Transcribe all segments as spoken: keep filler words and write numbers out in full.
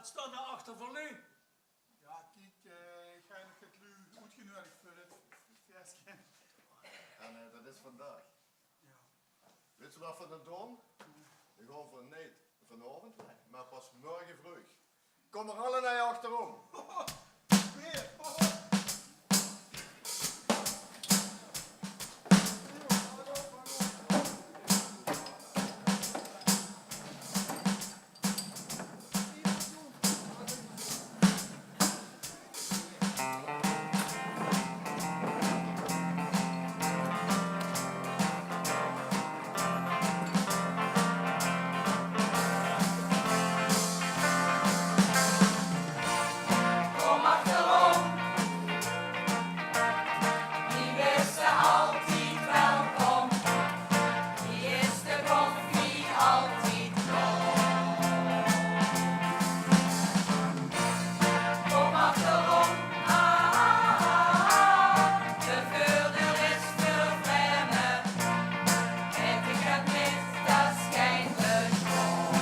Wat steit dao achter veur luuj? Jao, kiek, eh, ich höb nog get luuj oetgeneudig veur 't fieske. Jao, nae, dat is vandaag. Jao. Wèts se wat v'r dan doon? V'r gaon veur neet vanaovend weg, mer pas morge vreug. Kóm mer alle nao achter. Kóm achterom, hie bès se altied welkom. Hie is de koffie altied klaor. Kóm achterom, ah, ah, ah. De veurdeur is veur vraeme. Etiket mit, dat is gein bezwaor.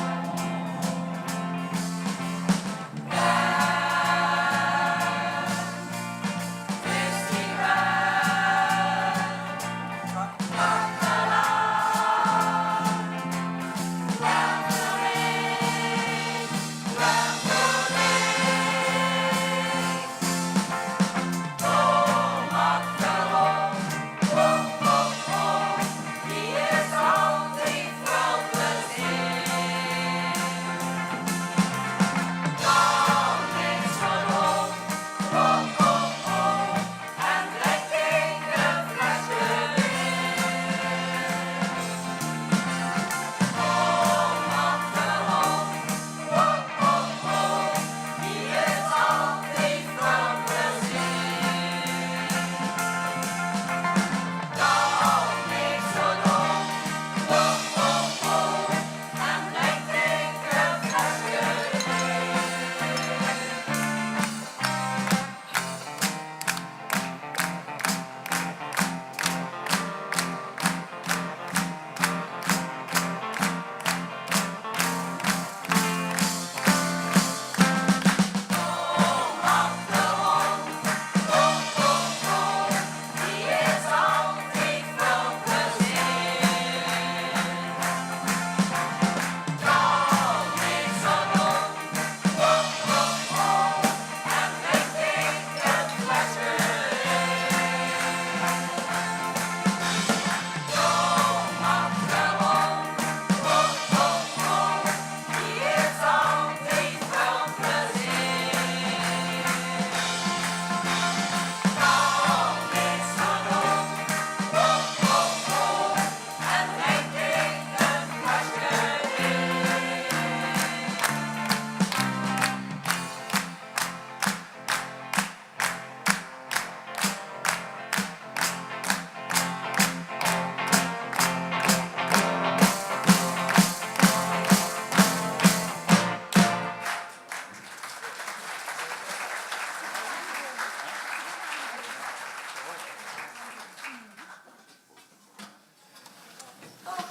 Och,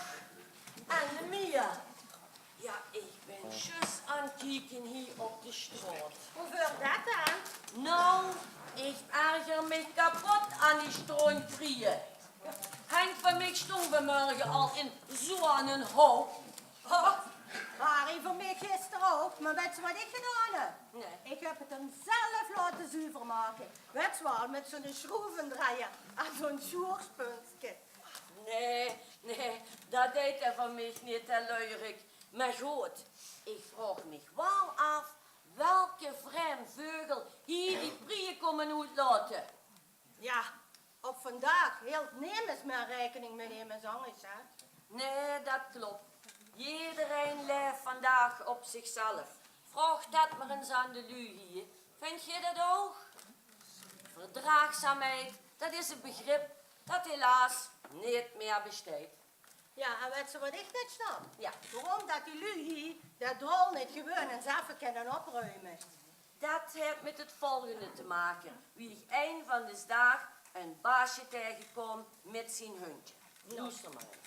Annemie. Jao, ich bön zjus aan 't kieke hie op de straot. Woe veur det dan? Nou, ich erger mich kepot aan die strontprieje. Henk van mich stóng vanmorge al in zoe'n houp. Och, Harry van mich gister ouch, mer wèts se waat ich gedaon höb? Nae. Ich höb 't 'm zelf laote zuver make. Wèts se waal, mit zoe'n sjroevendrejer en zoe'n sjoerspuntje. Nae, nae, dat deit 'r van mich neet, hè, luierik. Mer good, ich vraog mich waal aaf welke vraem veugel hie die prieje kómme oetlaote. Jao, op vandaag hilt nemes mieë raekening mit emes angers, hè? Nae, dat klop. Jederein laef vandaag op zichzelf. Vraog dat mer ins aan de luuj hie. Vinjs se dat ouch? Verdraagzaamheid, dat is e begrip dat helaas neet mieë besteit. Jao, en wèts se waat ich neet snap? Jao. Waorom dat die luuj hie dat dal neet gewoon ins effe kinne opruime? Dat haet mit 't volgende te make, wie ich ein van dees daag ein baasje taengekóm mit zien hundje. Loester mer ins.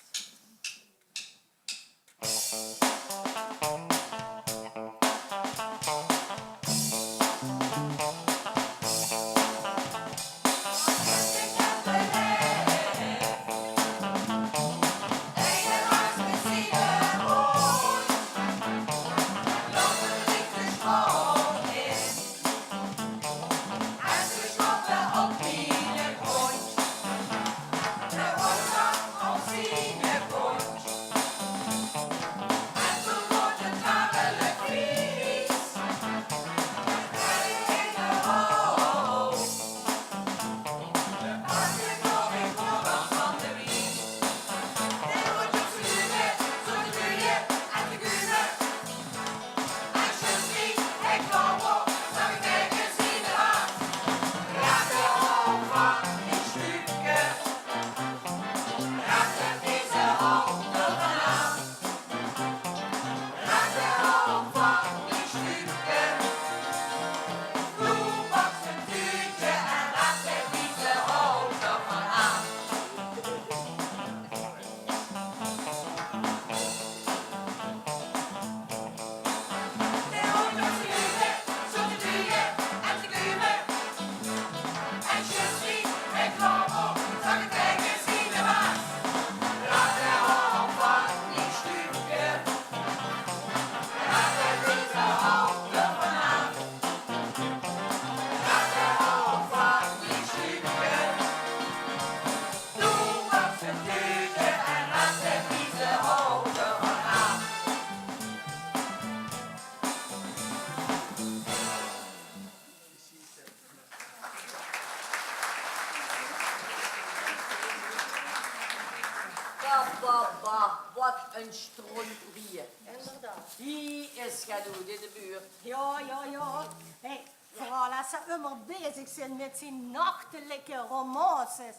Bah, wat ein strontrie. Inderdaad. Die is gedood in de buurt. Ja, ja, ja. Hey, veural es ze ummer bezig zeen mit zien nachtelike romances.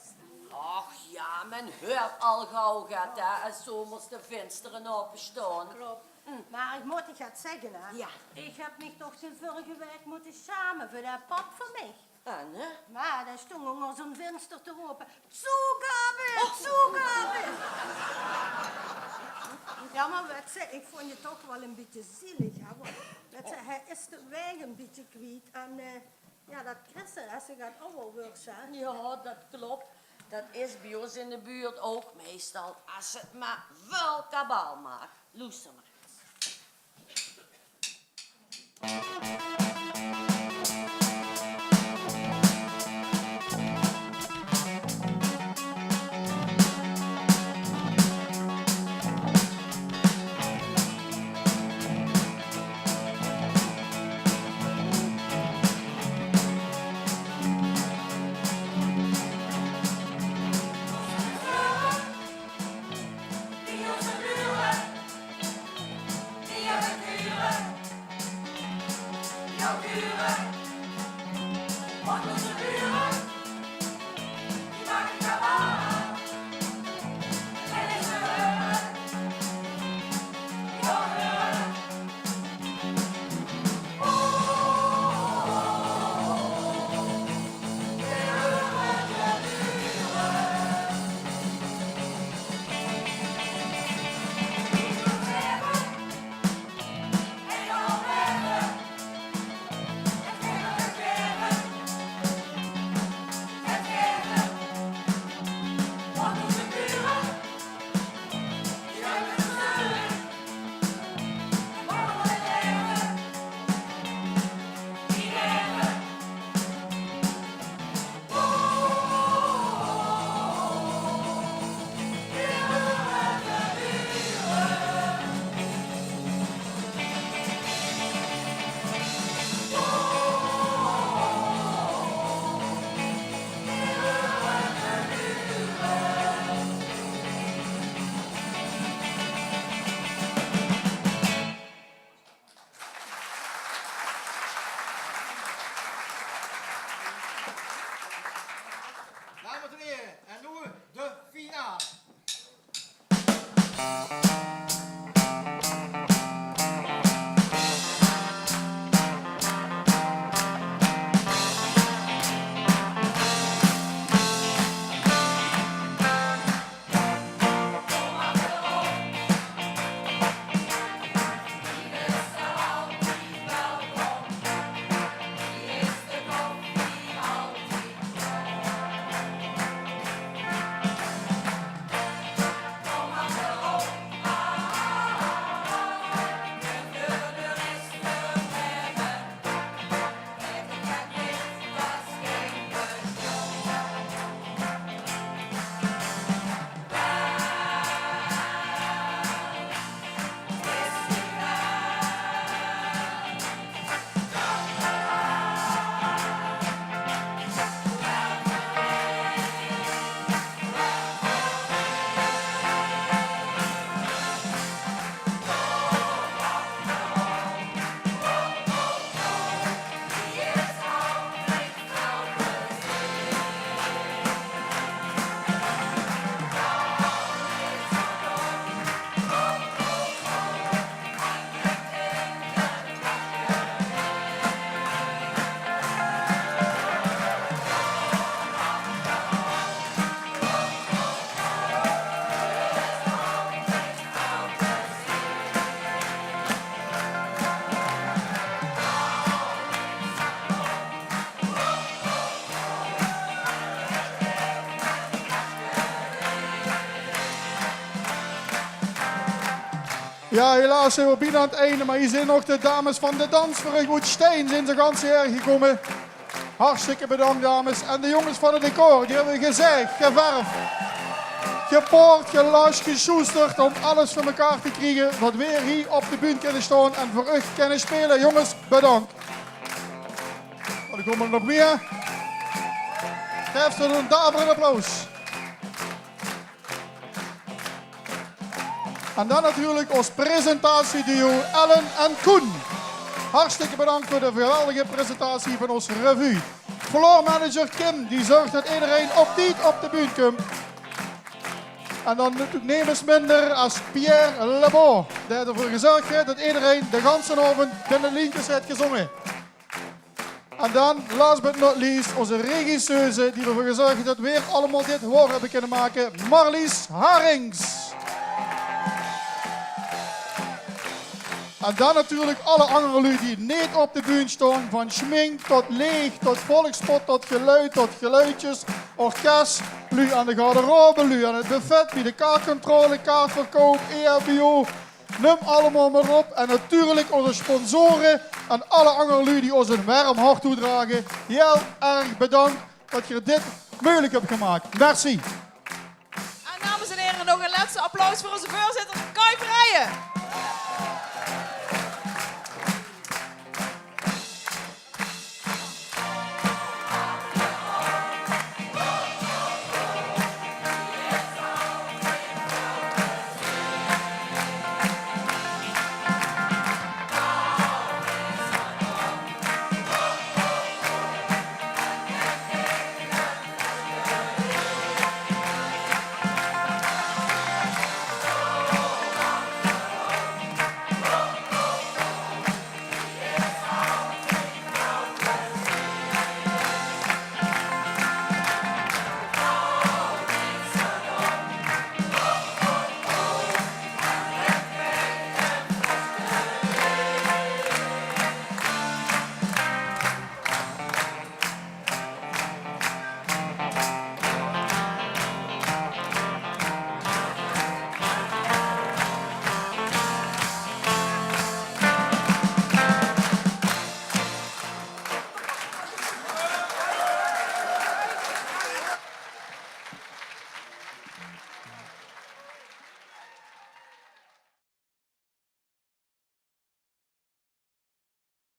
Ach ja, men huurt al gauw get, hè, es 's zomers de vinstere aope staon. Klop. Mer ich mót dich get zègke, hè. Ja. Ich höb mich toch de vörrige waek mótte sjame veur dae pap van mich. En, hè? Mer dae stóng ónger zien vinster te rope: "Zugabe! Zugabe!" Ja, mer wèts se, ich vónj 't toch waal ein bietje zielig, hè, want, wèts se, hae is de waeg ein bietje kwiet en, eh, ja, dat kriegs se es se get awwer weurs, hè. Ja, dat klop. Dat is bie ós in de buurt ouch meistal, es 't mer väöl kabaal maak. Loester mer ins. Dames en heren, en nu de finale. Ja, helaas zeen v'r bienao aan 't einde, mer hie zeen nog de dames van de Dans veur Good Stein, zeen ze gans hieër gekómme. Hartstikke bedank, dames. En de jónges van 't decor, die höbbe gezègk, geverf, gepoord, gelas, gesjoesterd óm alles veur mekaar te kriege, dat veer hie op de bühne kinne staon en veur uch kinne speule. Jónges, bedank. D'r kómme nog mieë. Gaef ze ein daverend applaus. En dan natuurlik ós presentatieduo Ellen en Koen. Hartstikke bedank veur de geweldige presentatie van ós revue. Floormanager Kim, die zörg det ederein op tied op de bühne kump. En dan natuurlik nemes minder es Pierre Lebon, dae d'rveur gezörg haet det ederein de ganse aovend binne de lientjes haet gezónge. En dan, last but not least, ózze regisseuse die d'rveur gezörg haet det veer allemaol dit waor höbbe kónne make, Marlies Harings. En dan natuurlik alle anger luuj die neet op de bühne staon, van sjmink tot leech, tot volksspot, tot geluid, tot geluidjes, orkes, luuj aan de garderobe, luuj aan 't buffet, bie de kaartcontrole, kaartverkoup, E H B O, num allemaol mer op. En natuurlik ózze sponsore en alle anger luuj die ós ein werm hart toedrage. Hiel erg bedank det geer dit meugelik höb gemaak. Merci. En dames en here, nog ein lètste applaus veur ózze veurzitter Kai Verheijen.